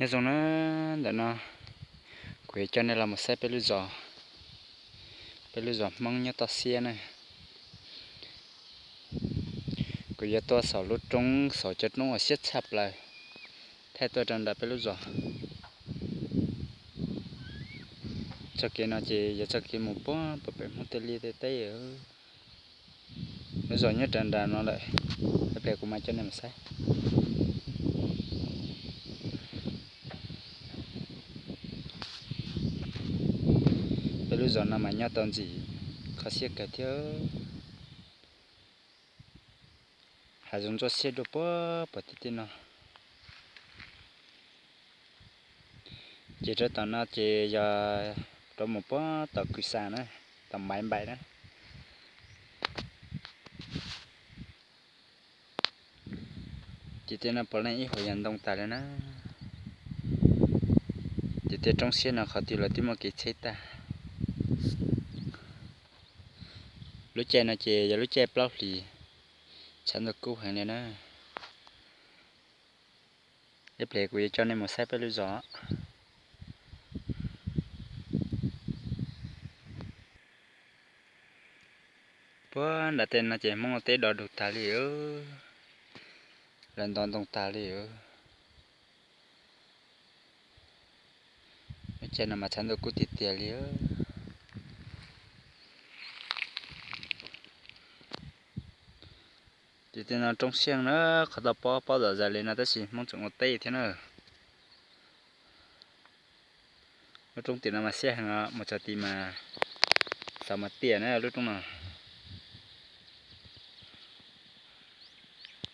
Nyob zoo na, ntawm no kuv yuav coj nej los mus saib peb lub zos, peb lub zos Hmoob nyob toj siab na. Kuv yuav tuaj saum lub roob, saum cov roob uas siab tshaj plaws, thaij tuaj rau nram peb lub zos. Txoj kev no ces yog txoj kev mus puag pem Hmoob tej liaj tej teb. Lub zos nyob rau nram no lawm, ib pliag kuv mam coj nej mus saib. Peb lub zos no mas nyob tau ntxim kho siab kawg thiab. Hav zoov ntsuab xiab dua puag pem tim tej no. Ces rau tom no ces yog rov mus puag tom Kwj Xa na, tom Maiv Npaim na. Tim tej no puav leej ib huam yog ntoo tas li na. Tim tej roob siab no qhov twg los twb muaj kev tsheb tag. Lub caij no ces yog lub caij plaub hlis, tshav ntuj kub heev li na. Ib pliag kuv yuav coj nej mus saib peb lub zos. Puag nram tej no ces Hmoob ua teb do dug tag li, lawv ntov ntoo tag li. Lub caij no mas tshav ntuj kub tiag tiag li. Tim tej no roob siab na, qhov tau pob pob zom zaws li no tab sis Hmoob tseem ua teb thiab na. Lub roob tim no mas siab heev os, mus txog tid mas xav mas tiaj na lub roob no.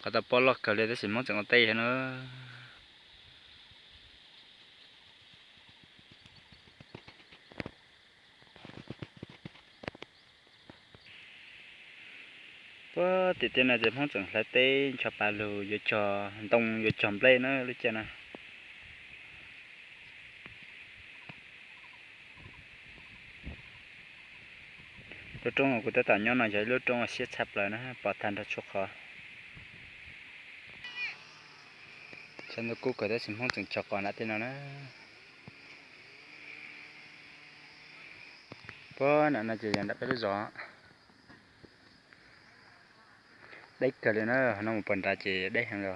Qhov tau pob loj kawg li tab sis Hmoob tseem ua teb thiab na. Puag tim tej no ces Hmoob tseem hlawv teb ncho pa lug yuav cog ntoo yuav cog nplej na lub caij no. Lub roob uas kuv tab tom nyob no yog ib lub roob uas siab tshaj plaws na, pom tag nrho txhua qhov. Tshav ntuj kub kawg tab sis Hmoob tseem cog qos nram tej no na. Puag nram no ces yog nram peb lub zos. Deb kawg li na, no mus puag nrad ces deb heev li.